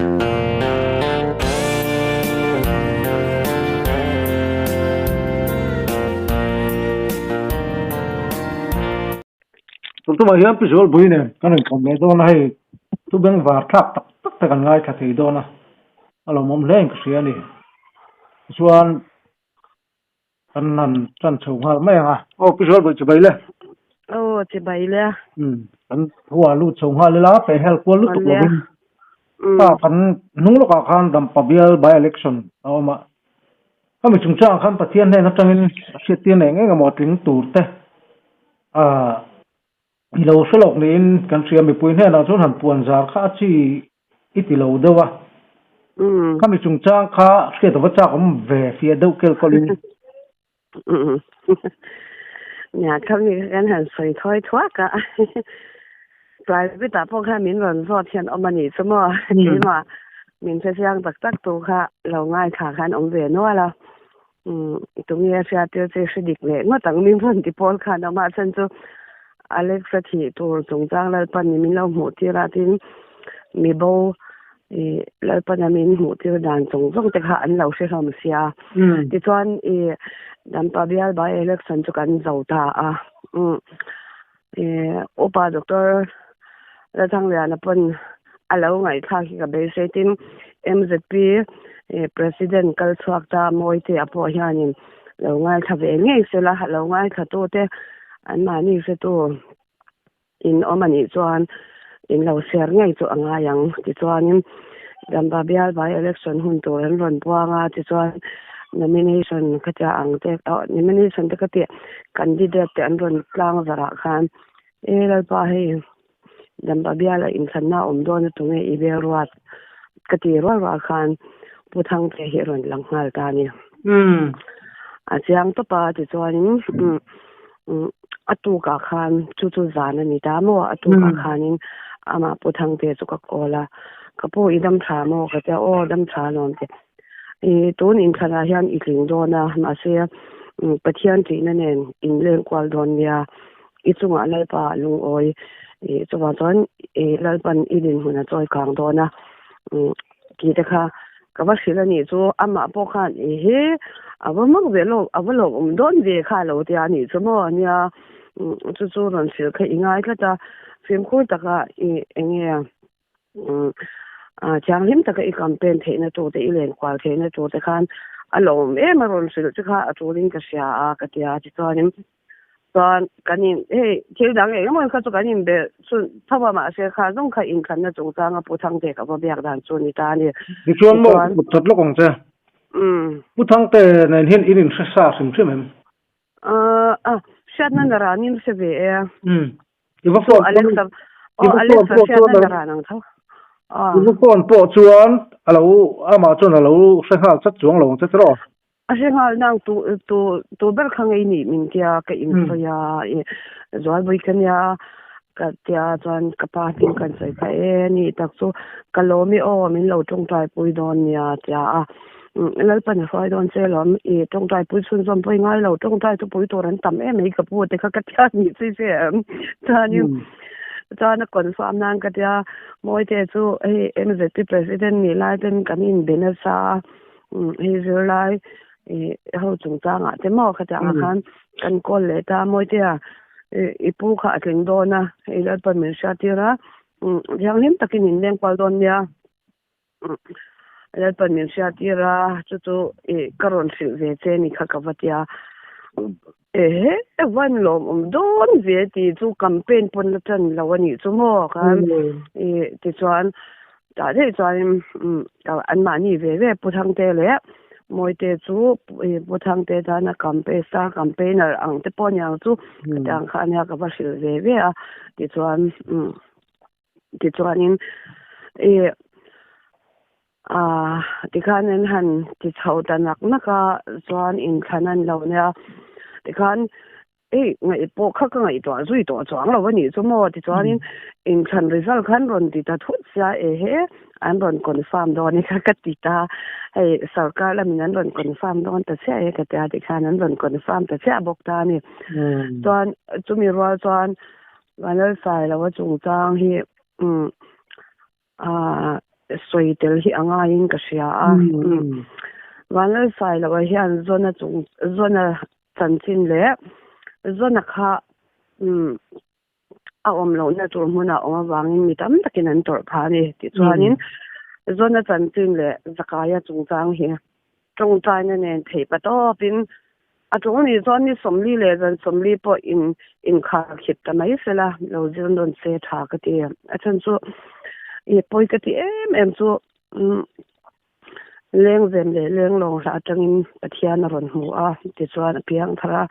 Tun tumah hian Pi Zualbui nen kan rawn kawm leh dawn a, hei thu bengvar thlak tak tak te kan ngaithla thei dawn a, a lawmawm hle in ka hria a ni. Tichuan kan han tan chho nghal mai ang a. Aw Pi Zualbui chibai le. Aw chibai le. Umm kan thu ah lut chho nghal ila pehhel kual lutuk lovin ta kan hnung lawkah khan Dampa bial by election a awm a. Khami chungchangah khan Pathian hnen atangin a hriattir nei ngei emaw a tling tur te ah i lo hre lawk niin kan hria mipui hnenah chuan han puan zar kha a chi i ti lo deuh a. Khami chungchang kha hriat ava chak awm ve fiah deuh kel kawlhin. Nia khami kha kan han sawi thawi thuak a. Private ah pawh khan min rawn zawt hian awm a nih chu maw. Keimah min hre chiang tak tak tu kha lo ngaithla khan awm ve nual a. Tunge a hriat tir che hre dik leh ngawt ang min rawn ti pawl khan awm a. A chhan chu Alex a thih tur chungchang Lalpan ni min lo hmuh tir a tin mibo I Lalpana min hmuh tir dan zawng zawng te kha an lo hre hlawm sia. Tichuan i Dampa bial by election chu kan zo ta a. I Upa Doctor Lalthangliana pawn a lo ngaihthlak hi ka beisei tin MZP President kal chhuak ta Mawite a pawh hianin lo ngaithla ve ngei sela lo ngaithla tu te anmahni hretu In awm a nih chuan in lo share ngei chu a ngai ang. Tichuanin Dampa bial by election hun tur an rawn buang a, tichuan nomination ka tia ang te, oh nomination te ka tih candidate te an rawn tlang zarh ah khan e Lalpa hei Dampa bial a inthlanna a awm dawn a tunge i bel ruat ka ti rual rual khan Pu Thangte hi a rawn lang nghal ta a ni. A chiang tawp a, tichuanin A tukah khan chu chu zan a ni ta maw? A tukah khanin amah Pu Thangte chu ka call a, ka pu i dam tha maw? Ka tia, aw dam tha alawm ti. I tun inthlanah hian i tling dawn a, mahse Pathian tihna nen in leng kual dawn nia, i chungah Lalpa a lungawi, i chuvang chuan i Lalpan i dinhmun a chawi kang dawn a, tih te kha Ka va hrilh a nih chu amah pawh khan ehe a va mak ve lo a va lawmawm dawn ve kha a lo tia a nih chu maw nia chu chu rawn hrilh kha i ngai tlat a fimkhur taka i eng nge thianghlim taka i campaign theihna tur te i lenkual theihna tur te khan a lawmawm em a rawn hrilh che kha a tulin ka hria a ka tia tichuanin Chuan kan in hei thil dang eng emaw kha chu kan in belh chu tho a mahse kha zawng kha inthlanna chungchanga Pu Thangte ka va biak dan chu a ni ta a ni. Tichuan maw ka kut that lawk ang che. Pu Thangte nen hian in inhre sa hrim hrim em? A hriatna na ranin hre ve e. I va phone Alexa i va phone pawh chuan na ran ang tho. I va phone pawh chuan a lo amah chuan a lo hre nghal chat chuang lo ang che tiraw? A hre nghal nang tu tu tu ber kha ngei nih min tia ka insawi a i Zualbui ka nia ka tia chuan ka pa hming kan sawi kha e ni tak chu ka lawm i aw min lo tawngtai pui dawn nia tia a Lalpan a hruai dawn che lawm i tawngtai pui chhunzawm pawh i ngai lo tawngtai chu pui tur an tam em mai ka pu te kha ka tia nih chi che em chuanin chuan a confirm nan ka tia Mawite chu hei MZP president nih lai ten kan inbe nasa a. Hei zirlai ih ho chungchangah te maw khatiang ah khan kan call leh ta a Mawitea ih i pu kha a tling dawn a hei Lalpan min hriat tir a thianghlim takin in leng kual dawn nia Lalpan min hriat tir a chu chu ih ka rawn hrilh ve che ni kha ka va tia ehe van lawmawm dawn ve tih chu campaign pawn la tan lo a nih chu maw khan ih tichuan Tah daih chuanin anmahni ve ve Pu Thangte leh Mawite chu Pu Thangte tana campaign star campaigner ang te pawh aniang chu khatiang kha ania ka va hrilh ve ve a tichuan tichuanin ih ah tikhan an han ti chho ta nak nak a chuan inthlan an lo nia tikhan Ei, ngaih pawh kha ka ngaihtuah zui tawh chuang lo a nih chu maw? Tichuanin inthlan result khan rawn ti ta thut sia, ehe, an rawn confirm dawn e kha ka ti ta. Hei, sarkar lamin an rawn confirm dawn ta chiah e ka ti a, tikhan an rawn confirm ta chiah bawk ta a ni. Chuan chumi rual chuan Vanlalsailoa chungchang hi umm aah sawi tel hi a ngaiin ka hria a. Vanlalsai loah hian Zona chung Zona chanchin leh Zona kha a awm lohna tur hmunah awm avangin mi tam takin an tawrh phah a ni. Tichuanin Zona chanchin leh Zakaia chungchang hi tawngtaina nen theih pa tawpin a ṭawng nih chuan ni 40 leh zan 40 pawh in inkharkhip ta mai sela lo zir nawn se tha ka ti. A chhan chu i pawi ka ti em em chu Lengzem leh lenglawng hla atangin Pathian a rawn hmu a, tichuan a piang thar a,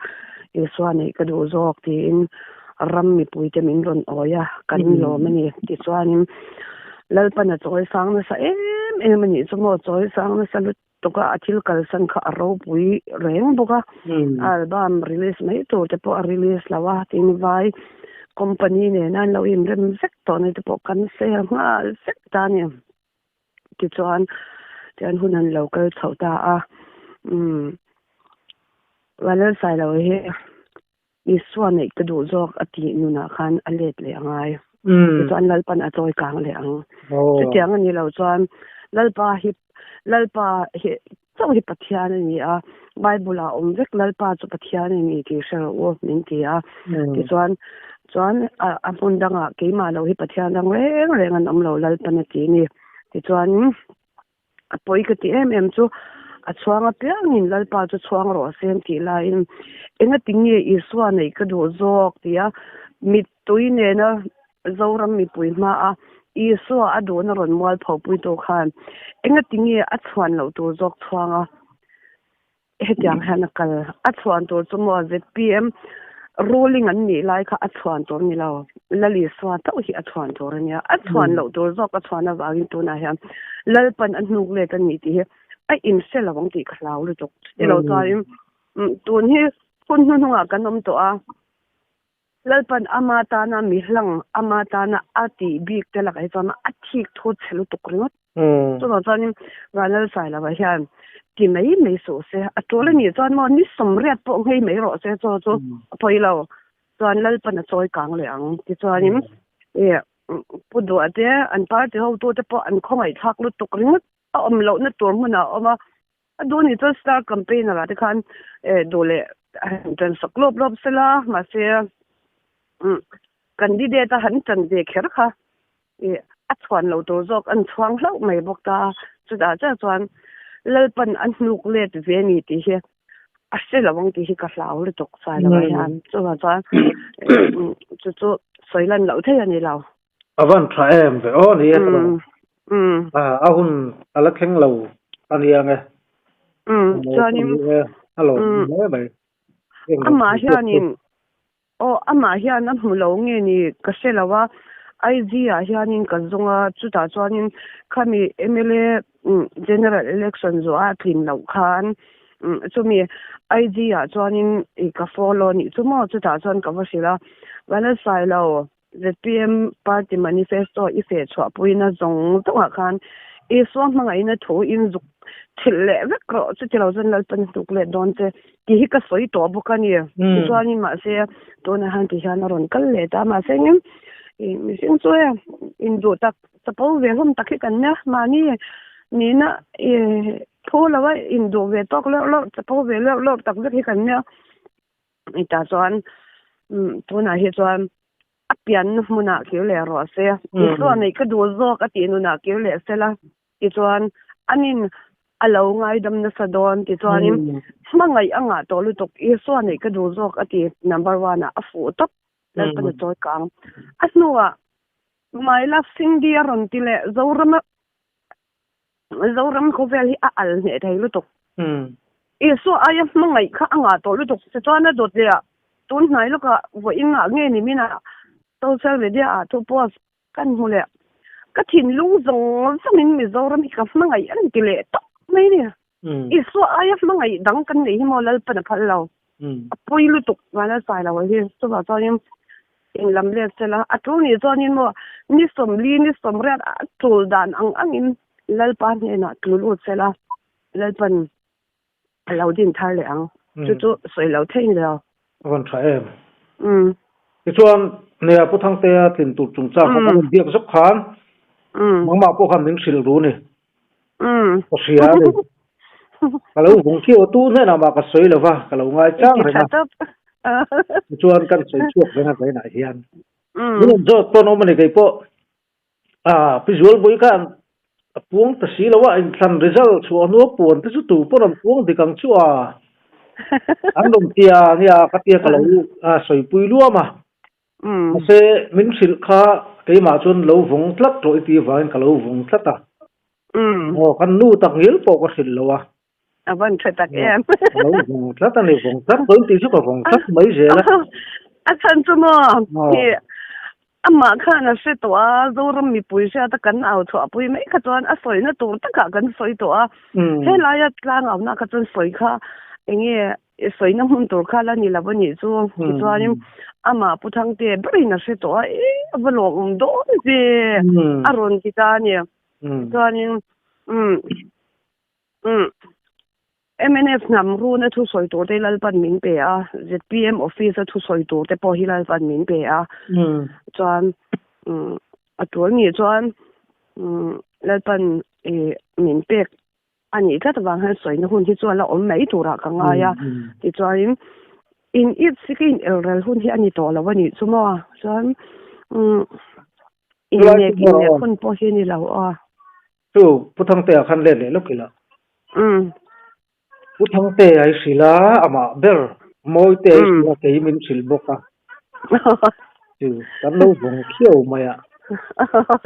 Isua neih ka duh zawk tiin ram mipuite min rawn awi a, kan lawm a ni. Tichuanin Lalpan a chawi sang nasa em em a nih chu maw, chawi sang nasa lutuk a, a thil kalsan kha a ropui reng bawk a, album release mai tur te pawh a release lo a, tin vai company nena an lo inrem vek tawh na te pawh kan sel nghal vek ta a ni. Tichuan, tian hun an lo kal chhoh ta a, umm Vanlalsailo hi Isua neih ka duh zawk a tih nunah khan a let leh a ngai. Tichuan Lalpan a chawi kang leh ang. Chutiang a nih loh chuan Lalpa hi Lalpa hi chauh hi Pathian a ni a, Bible ah awm vek Lalpa chu Pathian a ni tih hre rawh u min ti a. Tichuan chuan a hmun dangah keimah lo hi Pathian dang reng reng an awm lo Lalpan a ti a ni. Tichuan a pawi ka ti em em chu a chhuang apiangin Lalpa chu chhuang rawh se an tih laiin engati nge Isua neih ka duh zawk tia mittui nena Zoram mipui hmaa Isua a duhna rawn mual phopuitu khan engati nge a chhuan loh tur zawk chhuang a? Hetiang hian a kal. A chhuan tur chu maw zpm ruling an nih lai kha a chhuan tur ni lo. Lal Isua chauh hi a chhuan tur a nia. A chhuan loh tur zawk a chhuan avangin tunah hian Lalpan a hnuk let a ni tih hi a inhre lo ang tih ka hlau lutuk. Chutilo chuanin tun hi hun hnuhnungah kan awm tawh a. Lalpan ama tana mi hlang, ama tana a tih bik te lakah hi chuan a thik thu chhe lutuk ringawt. Chuvang chuanin Vanlalsailova hian ti mai mai suh se, a tul a nih chuan maw ni 80 pawh nghei mai rawh se chaw chu a pawi lo. Chuan Lalpan a chawi kang leh ang. Tichuanin Pu Duah te, an party hotute pawh an khawngaihthlak lutuk ringawt. A awm lohna tur hmunah a awm a, A duh nih chuan star campaigner ah te khan duh leh han tan sak lawp lawp sela mahse candidate a han tan ve kher kha ih a chhuan lo tur zawk an chhuang hlauh mai bawk ta a, chutah chiah chuan Lalpan a hnuk let ve a ni tih hi a hre lo ang tih hi ka hlau lutuk Sailova hian chuvang chuan chu chu sawi lan loh theih a ni lo. A van tha em ve aw ni e a hun a la thleng lo a nia nge. Chuanin a lo hle mai. Amah hianin aw amah hian a hmu lo nge ni ka hre lo a IG ah hianin ka zawng a chutah chuanin khami mla general election zawh a tlin loh khan chumi IG ah chuanin ka follow a nih chu maw chutah chuan ka va hrilh a Vanlalsailo zpm party manifesto i feh chhuahpuina zawng zawngah khan Isua hmangaihna thu in zuk thilh leh vek rawh, chuti lo chuan Lalpan hnuk let dawn che tih hi ka sawi tawh bawk a ni. Tichuanin mahse tunah hian ti hian a rawn kal leh ta, mahse engin mihring chu e induh tak chapo ve hlawm tak hi kan nia, mahni nihna i phu lo a induh ve tawk leuh leuh chapo ve leuh leuh tak vek hi kan nia. Tah chuan tunah hi chuan a pianna hmunah kir leh rawh se. Isua neih ka duh zawk a tih nunah kir leh sela tichuan anin a lo ngaidam nasa dawn tichuanin hmangaih a ngah tawh lutuk Isua neih ka duh zawk a ti number one ah a fuh tawp Lalpan a chawi kang. A hnuah My love Cindy a rawn ti leh Zorama Zoram khawvel hi a al hneh thei lutuk. Isua aia hmangaih kha a ngah tawh lutuk. Tichuan a dawt leh ah tun hnai lawkah vawiin ah nge ni min ah social media ah thu post kan hmu leh ka thinlung zawng zawngin Mizoram hi ka hmangaih an ti leh tawp mai ni. Isua aia hmangaih dang kan neih hi maw Lalpan a phal lo. A pawi lutuk Vanlalsai lo hi. Chuvang chuanin in lam let sela a tul nih chuanin maw ni 40 ni 80 a tul dan ang angin Lalpa hnenah tlu lut sela Lalpan a lo din thar leh ang. Chu chu sawi lo thei ni lo. A van tha em. Tichuan nia Pu Thangtea tlin tur chungchang kha kan inbiak zawk khan. Nangmah pawh khan min hrilh ru ni. Ka hria a ni. Ka lo vung khiau a, tu hnenah mah ka sawi lo va, ka lo ngai chang reng a. Tichuan kan sawi chhuak reng a vainah hian. Min rawn zawt pawn awm a ni kei pawh. A Pi Zualbui khan a puang ta si lo a, inthlan result chhuah hnua puan te chu tu pawn an puang dik ang chu a. An rawn ti a, nia ka tia ka lo sawipui luam a. Mahse min hrilh kha keimah chuan lo vawng tlat rawh i tih vangin ka lo vawng tlat a. Aw kan nu tak ngial pawh ka hrilh lo a. A van tha tak em. Ka lo vawng tlat a ni, vawng tlat rawh i tih chu ka vawng tlat mai zel a. A chhan chu maw hi amah khan a hre tawh a, Zoram mipui hriata kan au chhuahpui mai kha chuan a sawina tur takah kan sawi tawh a. Helaia tlang auhna kha chuan sawi kha enge I sawina hmun tur kha la ni lo a nih chu. Tichuanin amah Pu Thangte berin a hre tawh a, e a va lawmawm dawn ve a rawn ti ta a ni. Tichuanin umm umm mnf hnam runa thusawi tur te Lalpan min pe a, zpm office a thusawi tur te pawh hi Lalpan min pe a. Chuan umm a tul nih chuan umm Lalpan i min pek A nih tlat avang hian sawina hun hi chu a la awm mai turah ka ngai a, tichuanin in it sik in elrel hun hi a ni tawh lo a nih chu maw, chuan umm innek innek hun pawh hi a ni lo aw. Chu Pu Thangtea khan let leh lawk ila. Umm. Pu Thangtea i hrilh a, amah ber Mawitea i hrilh a, kei min hrilh bawk a. Chu kan lo vawng khiau mai a.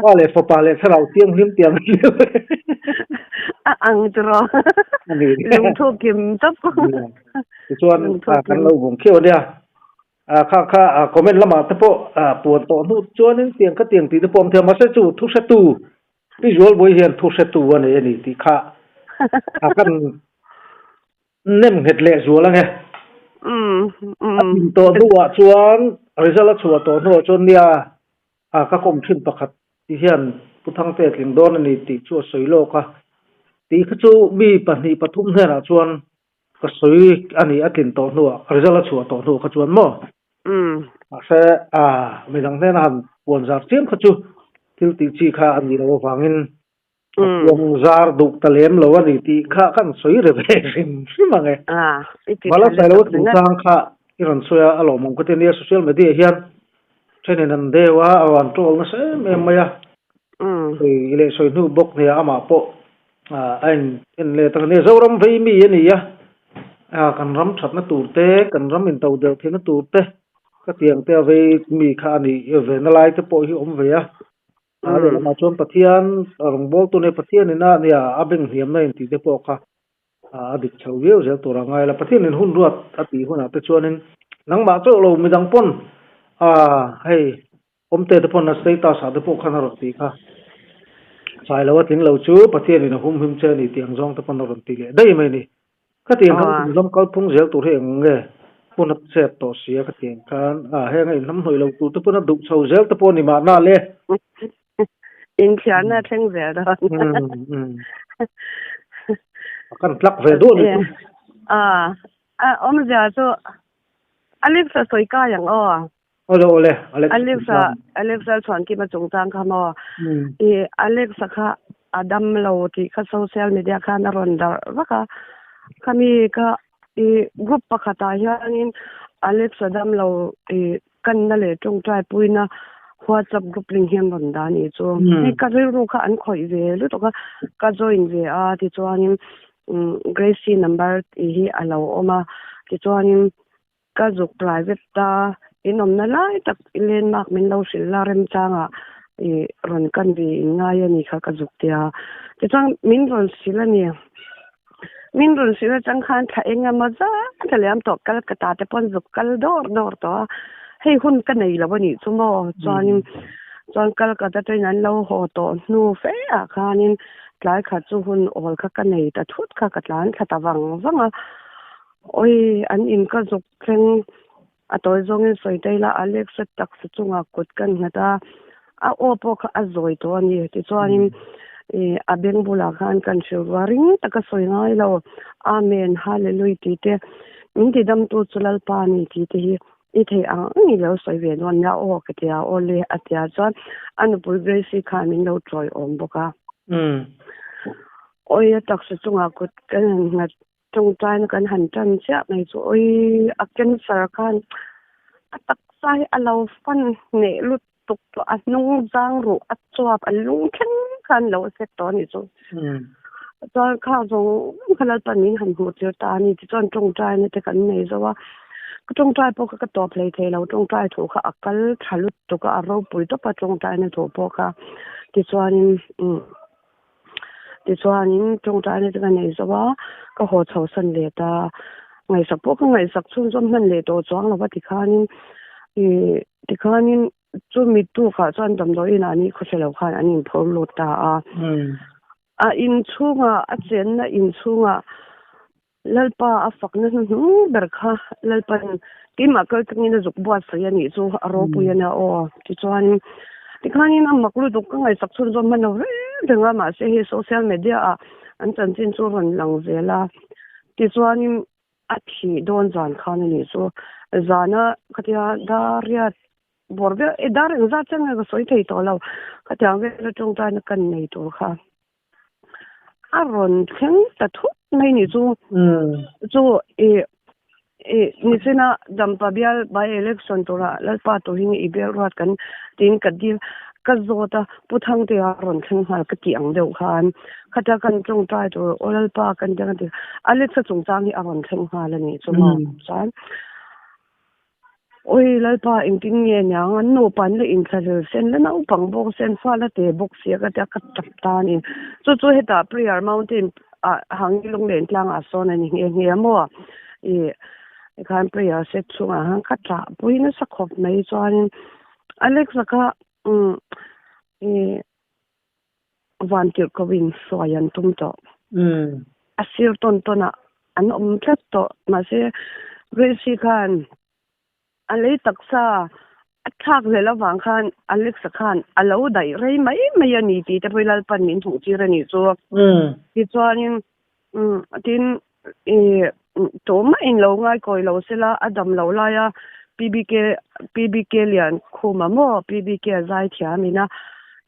Pa leh fapa leh thlarau thianghlim tih ang hian. A ang tiraw. A ni. Lungthu kim tawp. Tichuan kan lo vawng khiau a nia. Kha kha comment lamah te pawh puan tawh hnu chuanin tiang kha tiang tih te pawh awm thei a. Mahse chu thu hretu Pi Zualbawi hian thu hretu a nei a ni tih kha a kan Nem nghet leh zual ange. A pin tawh hnuah chuan result a chhuah tawh hnuah chuan nia a ka kawm thin pakhat ti hian Pu Thangte tling dawn a ni tih chu a sawi lawk a. Tih kha chu mi pahnih pathum hnenah chuan ka sawi a ni a tlin tawh hnuah result a chhuah tawh hnuah kha chuan maw. Mahse a midang hnena han puan zar chiam kha chu thil tih chi kha a nih loh avangin A puang zar duh ta lem lo a ni tih kha kan sawi re ve hrim hrim ang e. Vala Sailo chungchang kha i rawn sawi a, a lawmawm ka ti a nia, social media hian thenin an deu a, a rawn troll nasa em em mai a. Sawi leh sawi hnu bawk nia amah pawh a in en let ang a nia, Zoram vei mi a ni a, kan ram thatna tur te, kan ram into delh theihna tur te, ka tiang te a vei mi kha a nih ve na lai te pawh hi awm ve a. A lehlamah chuan Pathian rawngbawltu nia Pathian ina nia a beng hniamna in tih te pawh kha a dik chho viau zel tur a ngai la. Pathian in hun ruat a tih hunah te chuanin nangmah chauh lo midang pawn a hei awmte te pawn a status ah te pawh khan a rawn tih kha. Sai lo a tling lo chu Pathian in a humhim che a ni tih ang zawng te pawn a rawn ti leh daih mai a ni. Khatiang khan kum lam kalphung zel tur hi eng nge hun a chet tawh si a khatiang khan a heng a inhlamhnawih lo tur te pawn a duh chho zel te pawh a ni mahna le. Inthiarna a thleng zel dawn. A kan tlak ve duah ni chu. A a awmzia chu Alexa sawi kai ang aw. Awle awle Alexa Alexa Alexa chuan kima chungchang kha maw i Alexa kha a dam lo tih kha social media khan a rawn darh vak a khami kha i group pakhatah hianin Alexa dam lo i kanna leh tawngtai puina WhatsApp group link hian rawn dah a nih chu hei ka rilru kha an khawih ve lutuk a ka join ve a tichuanin Gracie number tih hi a lo awm a tichuanin. Ka zuk private ta in awmna lai tak i landmark min lo hrilh la remchangah i rawn kan ve in ngai a ni kha ka zuk tia. Tichuan min rawn hrilh a ni. Min rawn hrilh atang khan thla eng emaw zat a liam tawh kal ka ta te pawn zuk kal dawr dawr tawh a. Hei hun ka nei lo a nih chu maw chuanin chuan Calcutta train an lo haw tawh hnu fe ah khanin tlai khat chu hun awl kha ka nei ta thut kha ka tlan thla ta vang vang a. Awi, an in ka zuk thleng a tawi zawngin sawi ta ila Alexa taksa chungah kut kan nghat a, a aw pawh kha a zawi tawh a ni. Tichuanin ih a beng bulah khan kan hrilh ruah ring taka sawi ngai lo, Amen, Hallelui tih te, min tidamtu chu Lalpa a ni tih te hi. I thei ang ang i lo sawi ve dawn nia aw ka tia aw le a tia chuan a nupui Grace-i khan min lo tawi awm bawk a. Awi a taksa chungah kut kan han nghat tawngtaina kan han tan chiah mai chu awi a cancer khan a taksa hi a lo fan hneh lutuk tawh a hnung zang ruh a chuap a lung thleng khan lo set tawh a nih chu. Chuan kha zawng zawng kha Lalpan min han hmuh tir ta a ni tichuan tawngtaina te kan nei zo a, ka tawngtai pawh kha ka tawp hlei thei lo tawngtai thu kha a kal tha lutuk a, a ropui tawp a tawngtaina thu pawh kha tichuanin umm tichuanin tawngtaina te ka nei zo a, ka haw chho san leh ta ngaihsak pawh ka ngaihsak chhunzawm hman leh tawh chuang lo va tikhanin ih tikhanin Chu mi tukah chuan damdawi inah ni khawhre lo khan an inphur lut ta a. A inchhungah, a chenna inchhungah Lalpa a fakna hnuhnung ber kha Lalpan keimah kal tangin a zuk buatsaih a nih chu a ropui a nia aw. Tichuanin tikhanin a mak lutuk ka ngaihsak chhunzawm hman lo reng reng a, mahse hei social media ah an chanchin chu rawn lang zel a. Tichuanin A thih dawn zan khan a nih chu. Zana khatia dar riat bawr vel e dar engzat chiang nge ka sawi thei tawh lo. Khatiang vel atang chuan kan nei tur kha a rawn thleng ta thut mai nih chu. Chu i i nichina Dampa bial by election tura Lalpa turin i bial ruat kan tiin ka dil ka zawt a Pu Thangtea a rawn thleng nghal ka tih ang deuh khan khata kan tawngtai tur aw Lalpa kan ti ang a ti Alexa chungchang hi a rawn thleng nghal a nih chu maw chuan awi Lalpa engtin nge niang an nupa an la inthlahlel sen la naupang bawk sen fa la te bawk sia ka tia ka tap ta a ni chu chu hetah Prayer Mountain ah Hangi Lunglen tlangah sawn a ni nghe nghe a maw ih tikhan prayer set chhungah khan ka tah pui nasa khawp mai chuanin Alexa kha Umm i van tirh ko in hruai an tum tawh. A sir tawn tawn ah an awm tlat tawh. Mahse Gracie khan a lei taksa a thlak hlel avang khan Alex-a khan a lo daih rei mai mai a ni tih te pawh hi Lalpan min hmuh tir a nih chu. Tichuanin umm tin i tumah in lo ngaikawi lo sela a dam loh laia PBK PBK lian khuma maw PBK a zai thiam ina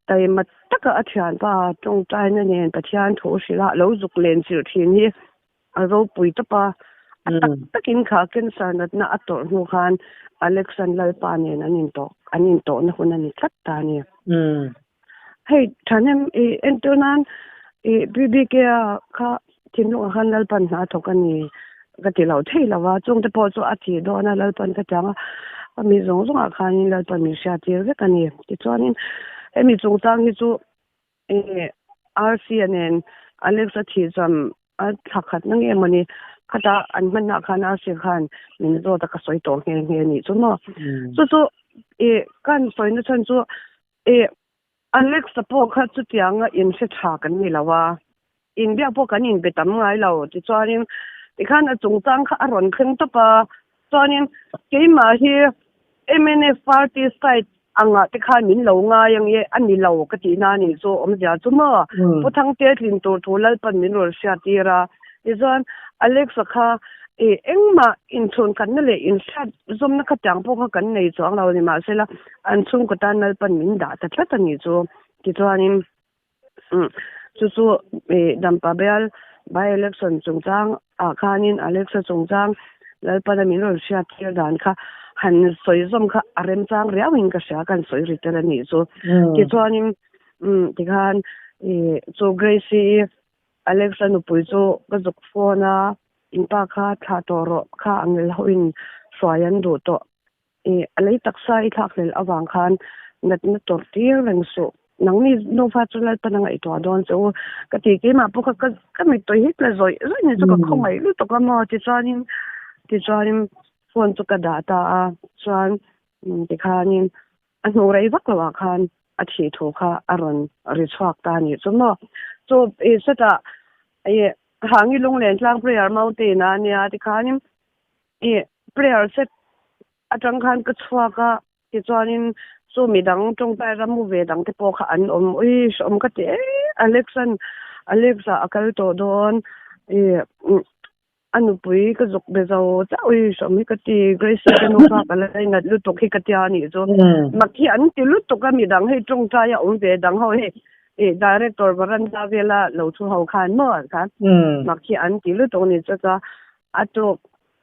taima taka a thianpa tawngtaina nen Pathian thu hrilh a lo zuk len chilh thin hi a ropui tawp a a tak takin kha cancer natna a tawrh hnu khan Alexan Lalpa nen an intawh an intawhna hun a ni tlat ta a ni. Hei thahnem i entir nan i BBK a kha thinlungah khan Lalpan hna a thawk a ni ka ti lo thei lo va, chungte pawh chu a thih dawn a Lalpan ka tiang a, a mi zawng zawngah khanin Lalpan min hriat tir vek a ni. Tichuanin hemi chungchang hi chu i RC-a nen Alex-a thih chuan a thla khat na nge mawni khata an hmanna khan RC khan min zawt a ka sawi tawh nghe nghe a nih chu maw. Chu chu i kan sawina chhan chu E, Alex-a pawh kha chutianga inhre tha kan ni lo a, inbiak pawh kan inbe tam ngai lo. Tichuanin tikhan a chungchang kha a rawn thleng tawp a, chuanin keimah hi mnf party side angah te khan min lo ngai ang e, a ni lo ka tihna a nih chu awmzia chu maw. Pu Thangte tlin tur thu Lalpan min rawn hriattir a, tichuan Alex-a kha e engmah inchhunkhatna leh inhriat zawmna khatiang pawh kha kan nei chuang lo a ni mahsela An chhungkaw tan Lalpan min dah ta tlat a nih chu. Tichuanin chu chu Dampa bial by election chungchang ah khanin Alexa chungchang Lalpana min rawn hriat tir dan kha han sawi zawm kha a remchang riau in ka hria kan sawi ri tel a nih chu. Tichuanin tikhan chu Gracie-i Alexa nupui chu ka zuk phone a, in pa kha thlah tawh rawh kha angel ho in hruai an duh tawh. I a lei taksa i thlak hlel avang khan natna tawrh tir reng suh. Nangni nufa chu Lalpan a ngaihtuah dawn che u. Ka ti keimah pawh kha ka ka mittui hi tla zawih zawih ni chu ka khawngaih lutuk a maw tichuanin tichuanin phone chu ka dah ta a chuan tikhanin a hnu rei vak loh ah khan a thih thu kha a rawn ri chhuak ta a nih chu maw. Chu i setah i Hangi Lunglen Tlang Prayer Mountain ah a nia tikhanin I prayer set atang khan ka chhuak a, tichuanin chu midang tawngtai ram mu ve dang te pawh kha an awm ui hrehawm ka ti e Alex-a'n Alex-a a kal tawh dawn i. A nupui ka zuk be zo chauh hi hrawm hi ka ti, Gracie te nu kha ka la inat lutuk hi ka tia a nih chu. Mak hi an ti lutuk a, midang hei tawngtai a awm ve dang ho hei ih director varanda vela lo thu ho khan maw an khan mak hi an ti lutuk a ni chu chuan a tuk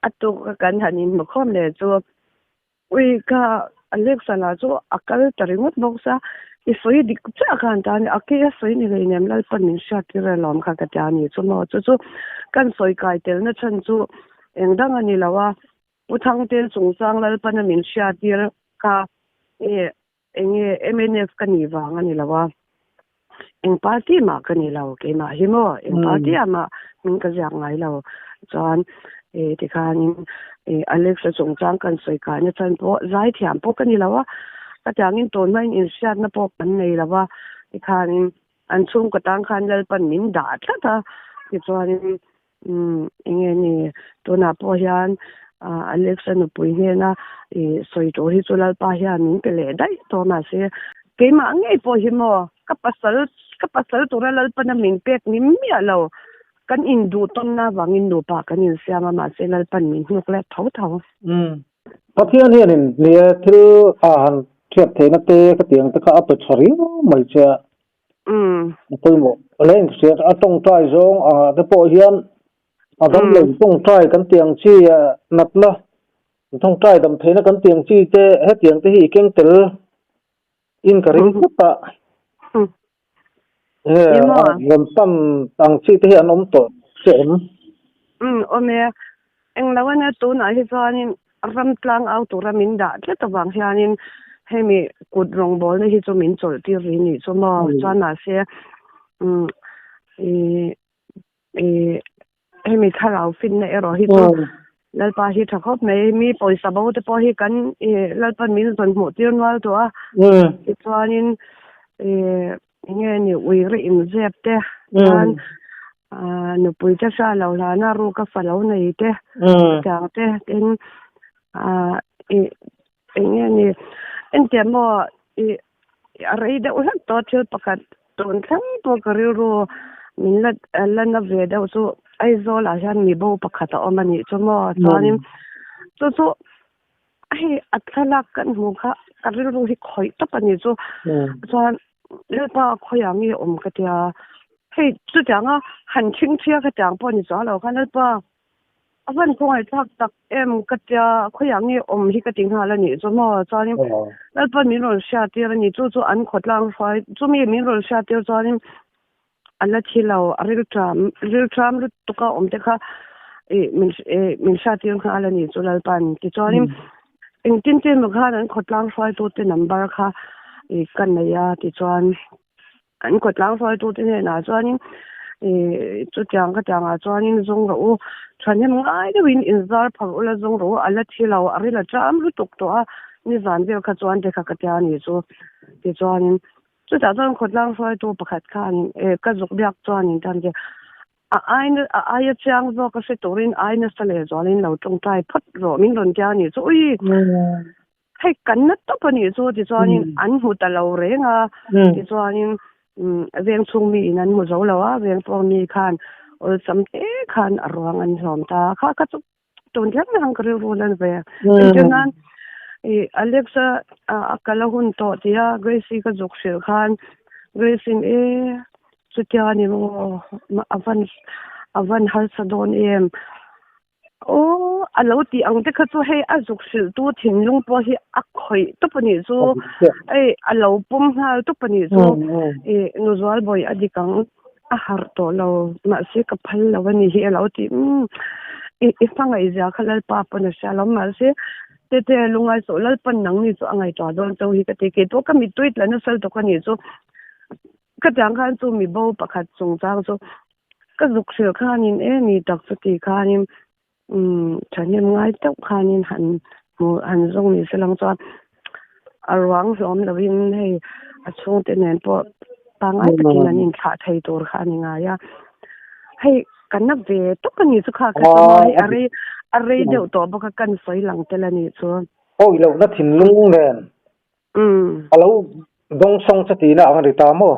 a tuk a kan han inhmu khawm leh chu Ui ka Alexa lah chu a kal ta ringawt bawk sia, i sawi dik chiah khan ta a ni, a ke a sawi ni lei nem Lalpan min hriat tir e lawm kha ka tia a ni chu maw, chu chu kan sawi kai telna chhan chu eng dang a ni lo a, Pu Thangte chungchang Lalpana min hriat tir kha e eng nge mnf ka nih vang a ni lo a, eng party mah ka ni lo keimah hi maw eng party ah mah hming ka ziak ngai lo chuan eh tikhanin eh Alex a chungchang kan sawi kaina chhan pawh zai thiam pawh ka ni lo a ka tiangin tun hmain inhriatna pawh kan nei lo a tikhanin an chhungkaw tang khan Lalpan min dah tlat a tichuanin umm eng nge ni tunah pawh hian ah Alex a nupui hnena ih sawi tur hi chu Lalpa hian min pe leh daih tawh mahse keimah ngei pawh hi maw ka pasal ka pasal tura Lalpana min pek ni miah lo kan induh tawnna avangin nupa kan insiam a mahse Lalpan min hnuk leh tho tho. Umm Pathian hianin nia thil a han hriat theihna te ka tih ang te kha a pe tha riau mai che a. A pawimawh hle in hriat a tawngtai zawng angah te pawh hian a dam lo tawngtai kan tih ang chi natna tawngtai dam theihna kan tih ang chi te hetiang te hi i keng tel in ka ring tlat a nge rawn pan ang chi te hi an awm tawh che em? Umm awm e, englo ania tunah hi chuanin Ram tlang au tura min dah tlat avang hianin hemi kut rawngbawlna hi chu min chawlh tir rih nih chu maw? Chuan mahse umm ih ih hemi thlarau finna erawh hi chu Lalpa hi tha khawp mai. Mi pawisa bo te pawh hi kan ih Lalpan min zawn hmuh tir nual tawh a. Tichuanin ih Enge ni ui ri inzep te chuan nupui te hria lo hlana ruka fa lo nei te chutiang te tin ih enge ni engtiang maw ih a rei deuh hlek tawh thil pakhat tun thleng pawh ka rilru min la la na ve deuh chu Aizawl ah hian mibo pakhat a awm a nih chu maw chuanin chu chu Hei a thlalak kan hmuh kha ka rilru hi khawih tawp a ni chu. Chuan Lalpa khawiah nge awm ka tia. Hei chutianga han thingthia ka tiang pawh a ni chuang lo khan Lalpa a van khawngaih thlak tak em ka tia khawiah nge awm hi ka ti nghal a nih chu maw. Chuanin Lalpa min rawn hriattir a ni chu chu an khawtlang hruai chumi min rawn hriattir chuanin a la thi lo a rilṭam rilṭam lutuk a awm te kha ih min ih min hriattir nghal a ni chu Lalpan tichuanin engtin tin emaw khan an khawtlang hruaitute number kha ih ka nei a tichuan an khawtlang hruaitute hnenah chuanin ih chutiang ka tiangah chuanin zawng rawh u thahnem ngai deuhin inzar phar ula zawng rawh u a la thi lo a ril a ṭam lutuk tawh a nizan vel kha chuan te kha ka tia a ni chu tichuanin. Chutah chuan khawtlang hruaitu pakhat khan eh ka zuk biak chuanin tan che a aina a aia chiang zawk a hre turin ai nasa leh zualin lo tawngtai phawt rawh min rawn tia a nih chu ui hei kan na tawp a nih chu tichuanin an hmu ta lo reng a tichuanin veng chhung mi in an hmu zo lo a veng pawh mi khan awlsam te khan a ruang an hlawm ta kha kha chu tun thleng thleng ka rilru lan ve engtir nan ih Alexa a kal a hun tawh tia Gracie ka zuk hrilh khan Gracie in e chutia a ni maw a van a van harsa dawn em aw a lo tih ang te kha chu hei a zuk hrilh tu thinlung pawh hi a khawih tawp a nih chu hei a lo pawm nghal tawp a nih chu ih Nuzualbawi a dik ang. A harh tawh lo, mahse ka phal lo a ni hi a lo ti umm i i hmangaih zia kha Lalpa pawn a hria lo mahse tete lungai sawh Lalpan nang ni chu a ngaihtuah dawn chauh hi ka ti kei pawh ka mittui tla nasa tawk a nih chu ka tiang khan chu mi bo pakhat chungchang chu ka zuk hrilh khanin e ni tak chu ti khanin umm thahnem ngai deuh khanin han hmuh han zawng ni se lang chuan a ruang hlawm lovin hei a chhungte nen pawh pangngai takin an inthlah thei tur kha a ni ngai a hei ka na ve tawp a ni chu kha ka chama hei a rei a rei deuh tawh bawk a kan sawi lang tel a nih chu. Awi lohna thinlung nen a lo dawngsawng che tihna ang a ni ta maw?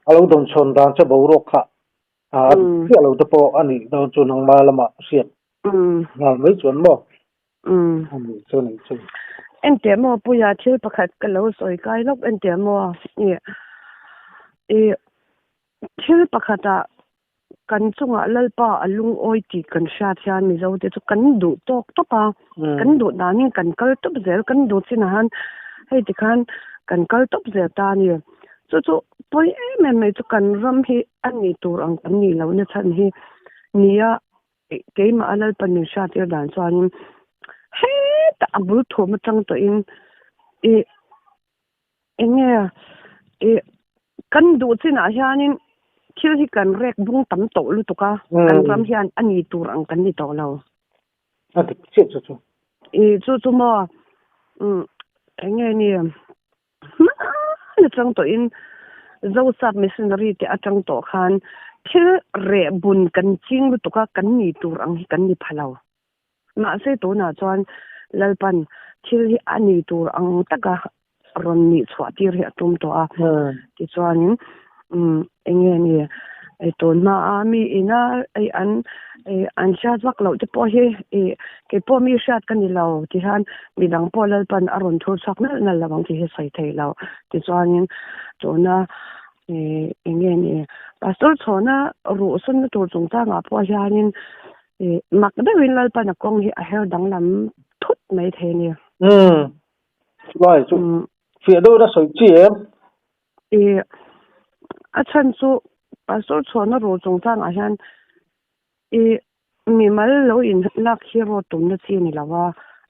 A lo dawnchhawn dan che boruak kha. A chiah lo te pawh a nih dawn chu nangma lamah hriat nghal mai chuan maw? A nih chu nih chu. Engtiah maw Puia thil pakhat ka lo sawi kai lawk engtiah maw i i thil pakhatah kan chungah Lalpa a lungawi tih kan hriat hian Mizo te chu kan duh tawk tawp a, kan duh danin kan kal tawp zel, kan duh chinah hian hei tikhan kan kal tawp zel ta a ni. Chu chu pawi em em mai chu kan ram hi a nih tur ang kan nih lohna chhan hi nia keimah a Lalpa min hriattir dan chuanin hetah a bul thum atang tawhin ih eng nge ih kan duh chinah hianin thil hi kan rek bung tam tawh lutuk a, kan ram hian a ni tur ang kan ni tawh lo. A dik chiah chu chu. Ih chu chu maw umm eng nge ni Hmana atang tawhin Zosap Missionary te atang tawh khan thil reh bun kan ching lutuk a, kan ni tur ang hi kan ni pha lo. Mahse tunah chuan Lalpan thil hi a ni tur ang taka rawn nih chhuah tir hi a tum tawh a. Tichuanin umm eng nge ni tun hmaa mi ina an an hriat vak loh te pawh hi ih kei pawh mi hriat ka ni lo ti hian midang pawh Lalpan a rawn thur chhuak nalh nalh lo ang tih hi sawi thei lo. Tichuanin tuna ih eng nge ni Pastor chhawna ruh sawnna tur chungchangah pawh hianin ih mak deuhin Lalpan a kawng hi a her danglam thut mai thei a ni. Umm chulai chu fiah deuhin a sawi chi em? Ih a chhan chu Pastor chhuahna ru chungchangah hian ih mimal lo in lak hi rawt tumna chi a ni lo a,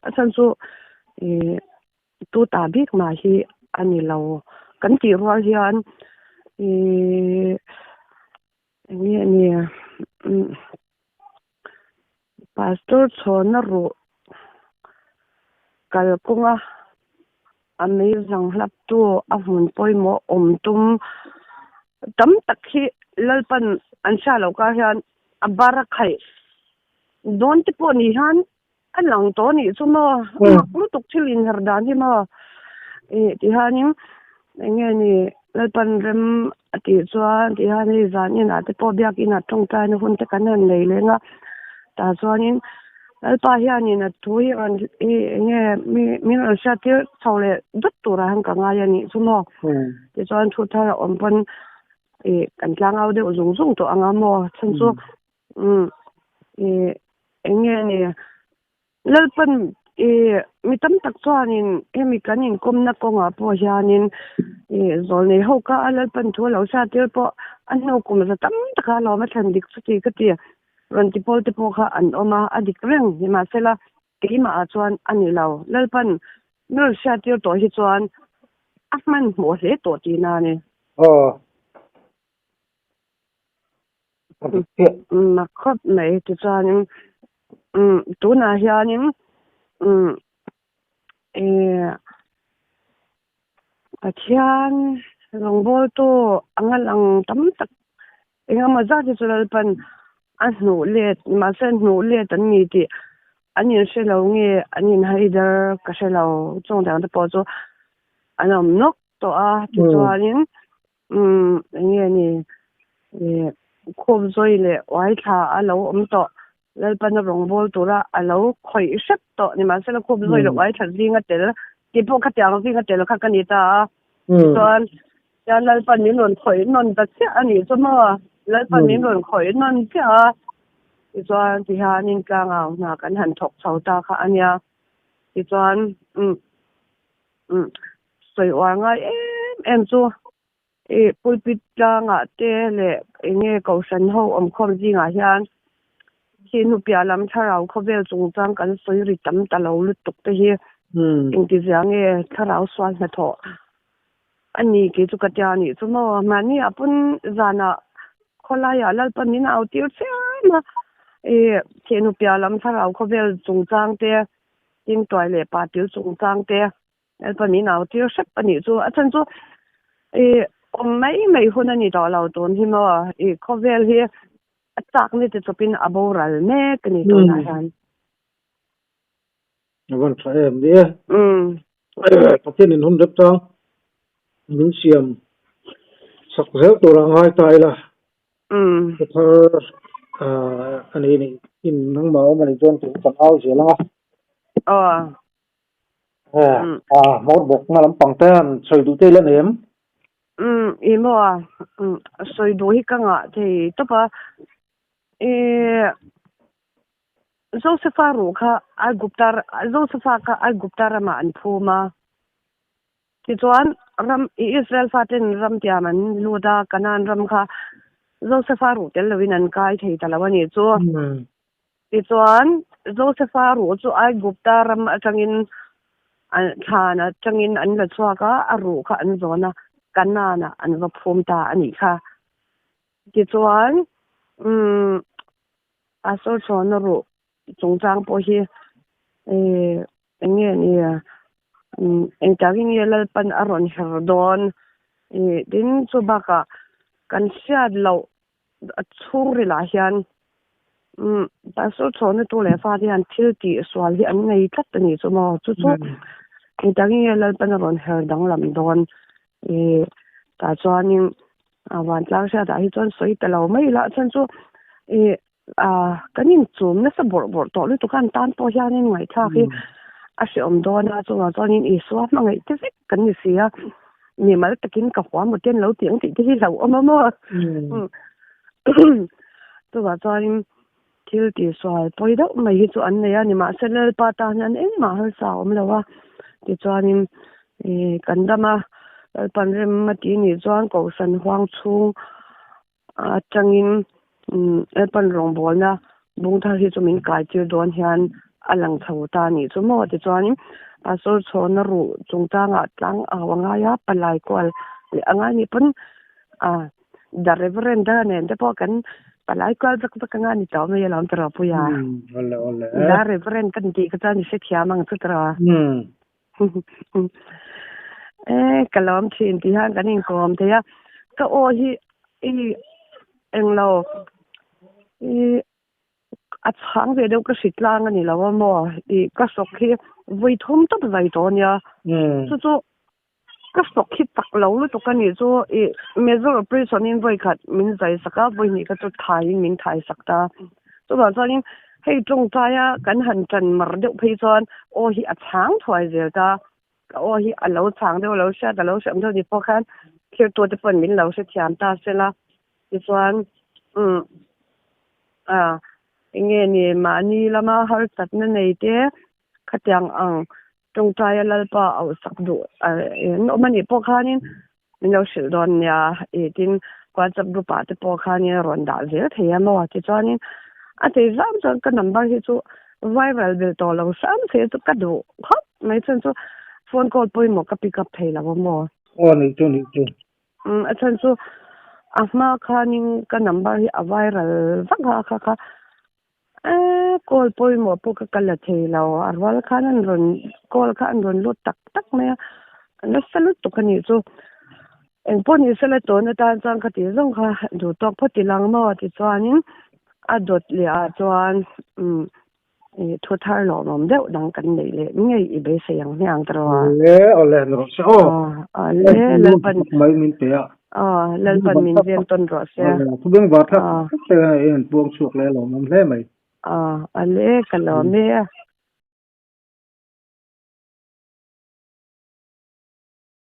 a chhan chu ih tu ta bik mah hi a ni lo. Kan tih rual hian ih eng nge ni Pastor chhuahna ruh kalkawnga a mei zang hlaptu a hmun pawimawh awm tum tam tak hi Lalpan an hria loh kar hian a bar a khaih dawn te pawh ni hian a lang tawh anih chu maw mak lutuk thil inher dan hi maw ih ti hianin eng nge ni Lalpan rem a tih chuan ti hian hei zan inah te pawh biakinah tawngtaina hun te kan han nei leng a tah chuanin Lalpa hianin a thu hi rawn ih eng nge mi min rawn hriat tir chho leh dawt turah hian ka ngai a nih chu maw tichuan thu thar a awm pawn ih kan tlangau deuh zung zung tawh ang a maw chhan chu umm ih eng nge ni Lalpan ih mi tam tak chuanin hemi kan inkawmna kawngah pawh hianin ih zawlnei ho kha a Lalpan thu a lo hriat tir pawh a hnu kum za tam taka lawm a thlen dik chuti ka ti rawn ti pawl te pawh kha an awm a, a dik reng nimahsela keimah ah chuan a ni lo. Lalpan mi rawn hriat tir tawh hi chuan a hmanhmawh hle tawh tihna a ni. Aw. Mak khawp mai tichuanin tunah hianin ih Pathian rawngbawltu anga lang tam tak engemaw zat hi chu Lalpan a hnuh let mahse hnuh let an ni tih an inhre lo nge an inhaidar ka hre lo chung dang te pawh chu an awm nawk tawh a tichuanin. Umm eng nge ni ih khup zawi leh uai thla a lo awm tawh Lalpana rawngbâwl tura a lo khawih hrep tawh nimahsela khup zawi leh uai thla zinga tel tih pawh khatiang zinga tel kha ka ni ta a tichuan tian Lalpan min rawn khawih nawn ta chiah a nih chu maw Lalpan min rawn khawih nawn chiah a tichuan tihianin tlangau hna kan han thawk chho ta kha a nia tichuan umm umm Sawi uar ngai em em chu ih pulpit tlangah te leh eng nge kohhran ho awmkhawm zingah hian khi hnupiah lam thlarau khawvel chungchang kan sawi ri tam ta lo lutuk te hi engtizia nge thlarau sual hnathawh a ni kei chu ka tia anih chu maw mahni ah pawn zanah khawlaiah Lalpan min au tir chiam a ih khi hnupiah lam thlarau khawvel chungchang te tin tuai leh pa til chungchang te. Lalpa min au tir hrep a nih chu. A chhan chu ih awm mai mai hun a ni tawh lo tun hi maw ih khawvel hi a chak ni te chawpin a boral mek a ni tunah hian. A van tha em ni e. Pathian in hun rep chang min siam sak zel tur a ngai ta ila. Um. Thar a nei ni in nangmah awm a nih chuan tih kan au zel ang a. Aw. A hmawr bawkna lampang te han sawi duh te ila nei em? Um, i maw a, um, sawi duh hi ka ngah thei tawp a. I Josefa ruh kha Aigupta, Josefa kha Aigupta ramah an phum a. Tichuan, ram, Israel faten ram tiam an lut a, Kanaan ram kha Josefa ruh tel loin an kai thei ta lo a nih chu. Tichuan, Josefa ruh chu Aigupta ram atangin thlan atangin an la chhuak a, a ruh kha an zawn a, Kanaan-ah an va phum ta a nih kha. Tichuan, umm, Pastor Chhawna ruh chungchang pawh hi eng nge ni engtiangin nge Lalpan a rawn her dawn tin chu bakah kan hriat loh a chhungril ah hian Pastor Chhawna tu leh fate hian thil tih sual hi an nei tlat a nih chu maw chu chu engtiangin nge Lalpan a rawn her danglam dawn tah chuanin a vantlang hriatah hi chuan sawi ta lo mai ila chuan chu ih ah kan inchum nasa bawrh bawrh tawh lutuk a an tan pawh hianin ngaihthlak hi a hrehawm dawn a chungah chuanin Isua hmangaih te vek kan ni si a mimal takin ka huam maw ten lo tih ang tih te hi hlauhawm a maw chuvah chuanin thil tihsual pawi deuh mai hi chu an nei a nimahse Lalpa tan hian engmah harsa a awm lo a tichuanin ih kan dam a Lalpan rem a tih nih chuan Kohhran huang chhung atangin umm Lalpan rawngbawlna bung thar hi chu min kai tir dawn hian a lang chho ta a nih chu maw tichuanin Pastor Chhawna ruh chungchangah tlang au a ngai a palai kual leh a ngai nih pawn ah The Reverend a nen te pawh kan palai kual vek vek anga ni tawh mai alawm tiraw Puia. Awle awle. The Reverend kan tih kha chuan i hrethiam ang chu tiraw. E ka lawm thin tih hian kan inkawm thei a, ka aw hi i englo i a chhang ve deuh ka hri tlang a ni lo a maw i ka hrawk hi vawi thum tawp zai tawh a nia chu chu Ka sawk hi tak lo lutuk a nih chu i major operation in vawi khat min zai sak a, vawi hnih kha chu thai in min thai sak ta. Chuvang chuanin hei tawngtai a kan han tan mar deuh phei chuan aw hi a chhang thuai zel ta. Ka aw hi a lo chhang deuh lo hriat a lo hriam deuh ni pawh khan thirtu te pawn min lo hrethiam ta sela. Tichuan umm ah eng nge ni mahni lama harsatna nei te khatiang ang Tawngtaia Lalpa auh sak duh an awm a nih pawh khanin min lo hrilh dawn nia i tin WhatsApp group ah te pawh khanin a rawn dah zel thei a maw tichuanin a thei zam chuan ka number hi chu viral belh tawh lo hram se chu ka duh khawp mai chuan chu phone call pawimawh ka pick up thei lo a maw. Aw nih chu nih chu. Umm a chhan chu a hma khanin ka number hi a viral vak a kha kha. Eee call pawimawh pawh ka kal la thei lo, a rual khan an rawn call kha an rawn lut tak tak mai a, a nasa lutuk a nih chu. Engpawh ni sela tun atan chuan ka tih zawng kha duh tawk phawt i lang maw tichuanin a dawt leh ah chuan umm ih thu thar lawmawm deuh dang kan neih leh ngei i beisei ang hmiang ta rawh a. Awle awle ni rawh se aw. Awle Lalpan mai min pe a. Aw Lalpan min veng tawn rawh se. Awle thu beng var thak thak te hian puang chhuak leh a lawmawm hle mai. Aw awle ka lawm e.